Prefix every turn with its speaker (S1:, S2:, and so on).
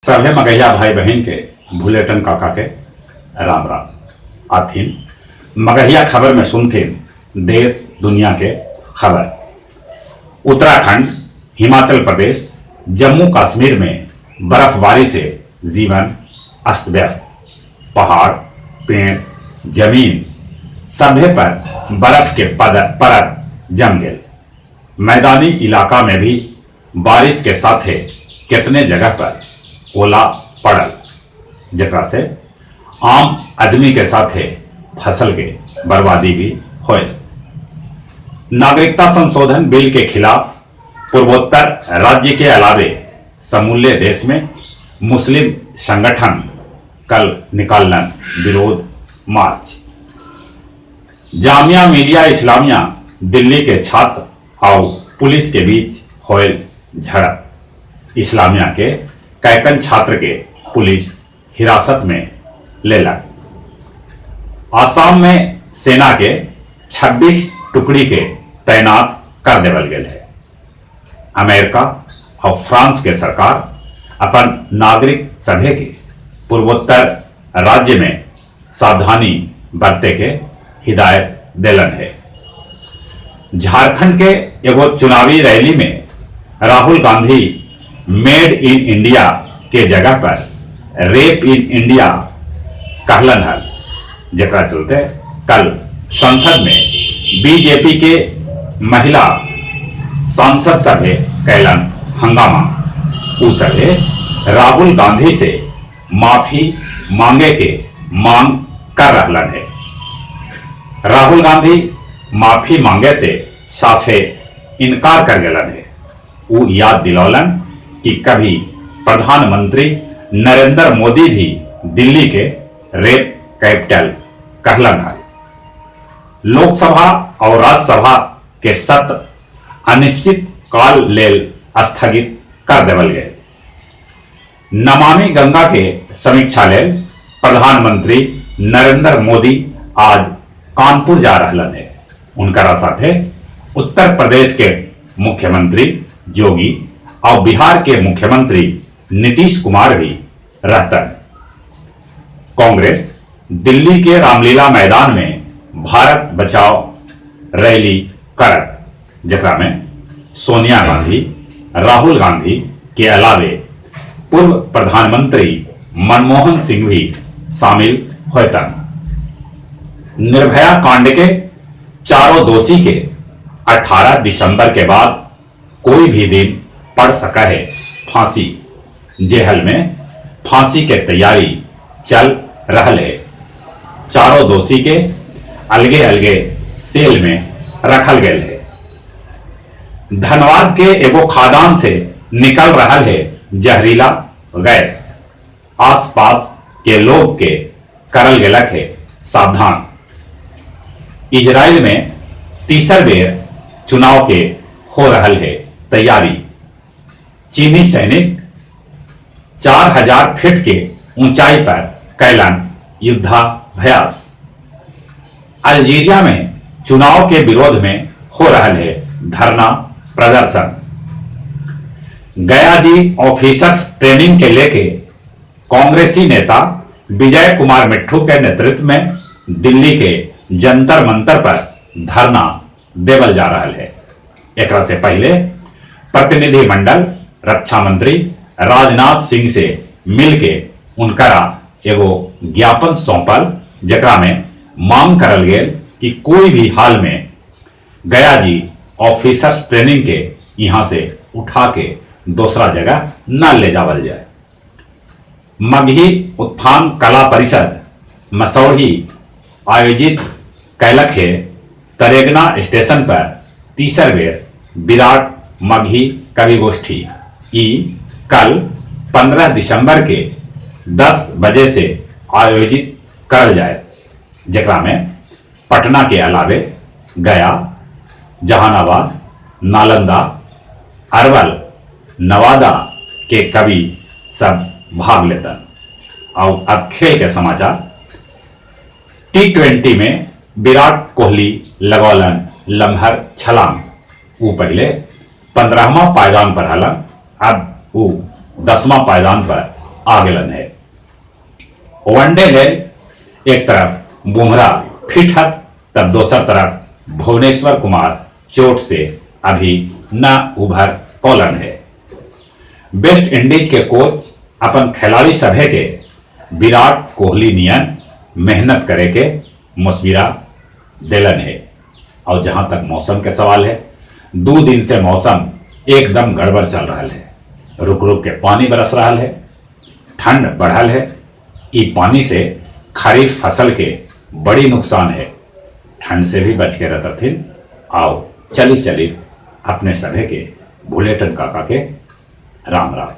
S1: सभे मगहिया भाई बहिन के भुलेटन काका के राम राम। आथिन मगहिया खबर में सुनथिन देश दुनिया के खबर। उत्तराखंड, हिमाचल प्रदेश, जम्मू कश्मीर में बर्फबारी से जीवन अस्त व्यस्त। पहाड़, पेड़, जमीन सभे पर बर्फ के परत जम गेल। मैदानी इलाका में भी बारिश के साथे कितने जगह पर ओला पड़ल, जकरा से आम आदमी के साथे फसल के बर्बादी भी होयल। नागरिकता संशोधन बिल के खिलाफ पूर्वोत्तर राज्य के अलावे समूले देश में मुस्लिम संगठन कल निकालन विरोध मार्च। जामिया मिलिया इस्लामिया दिल्ली के छात्र और पुलिस के बीच होयल झड़प। इस्लामिया के कैकन छात्र के पुलिस हिरासत में लेलक। आसाम में सेना के 26 टुकड़ी के तैनात कर देवल गेल है। अमेरिका और फ्रांस के सरकार अपन नागरिक सभे के पूर्वोत्तर राज्य में सावधानी बरते के हिदायत देलन है। झारखंड के एगो चुनावी रैली में Rahul Gandhi made in India के जगह पर रेप इन इंडिया कहलन हल, जकरा चलते कल संसद में बीजेपी के महिला सांसद सभे कैलन हंगामा। उ सभे राहुल गांधी से माफी मांगे के मांग कर रहलन है। राहुल गांधी माफी मांगे से साफे इनकार कर गेलन है। उ याद दिलौलन कि कभी प्रधानमंत्री नरेंद्र मोदी भी दिल्ली के रेप कैपिटल कहलन हल। लोकसभा और राज्यसभा के सत्र अनिश्चित काल लेल स्थगित कर देवल गए। नमामि गंगा के समीक्षा लेल प्रधानमंत्री नरेंद्र मोदी आज कानपुर जा रहलन है। उनकरा साथे उत्तर प्रदेश के मुख्यमंत्री योगी और बिहार के मुख्यमंत्री नीतीश कुमार भी रहतन। कांग्रेस दिल्ली के रामलीला मैदान में भारत बचाओ रैली करत, जकरा में सोनिया गांधी, राहुल गांधी के अलावे पूर्व प्रधानमंत्री मनमोहन सिंह भी शामिल होतन। निर्भया कांड के चारों दोषी के 18 दिसंबर के बाद कोई भी दिन पड़ सका है फांसी। जेहल में फांसी के तैयारी चल रहल है। चारों दोषी के अलगे अलगे सेल में रखल गए है। धनबाद के एगो खदान से निकल रहा है जहरीला गैस। आसपास के लोग के करल गेलक है सावधान। इजराइल में तीसर बेर चुनाव के हो रहल है तैयारी। चीनी सैनिक 4000 फीट के ऊंचाई पर कैलन युद्धाभ्यास। अल्जीरिया में चुनाव के विरोध में हो रहा है धरना प्रदर्शन। गया जी ऑफिसर्स ट्रेनिंग के लेके कांग्रेसी नेता विजय कुमार मिट्ठू के नेतृत्व में दिल्ली के जंतर मंतर पर धरना देवल जा रहा है। एकरा से पहले प्रतिनिधि मंडल रक्षा मंत्री राजनाथ सिंह से मिलके उनकरा एगो ज्ञापन सौंपल, जकरा में मांग करल गेल कि कोई भी हाल में गया जी ऑफिसर्स ट्रेनिंग के यहां से उठा के दूसरा जगह न ले जावल जाए। मगही उत्थान कला परिषद मसौढ़ी आयोजित कैलक है तरेगना स्टेशन पर तीसर बेर विराट मगही कवि गोष्ठी। ई कल 15 दिसंबर के 10 बजे से आयोजित करल जाए, जकरा में पटना के अलावे गया, जहानाबाद, नालंदा, अरवल, नवादा के कवि सब भाग लेतन। और अब खेल के समाचार। टी20 में विराट कोहली लगौलन लम्हर छलांग। वो पहले 15वां पायदान पर हलन, अब वो 10वां पायदान पर आ गेलन हे। वनडे लेल एक तरफ बुमराह फिट हथ, तब दोसर तरफ भुवनेश्वर कुमार चोट से अभी न उभर पौलन हे। वेस्ट इंडीज के कोच अपन खिलाड़ी सभे के विराट कोहली नियन मेहनत करे के मशविरा देलन हे। और जहां तक मौसम के सवाल है, 2 दिन से मौसम एकदम गड़बड़ चल रहा है। रुक रुक के पानी बरस रहा है, ठंड बढ़ल है। ई पानी से खरीफ फसल के बड़ी नुकसान है। ठंड से भी बच के रहतथिन। आओ चली चली अपने सभे के भुलेटन काका के राम राम।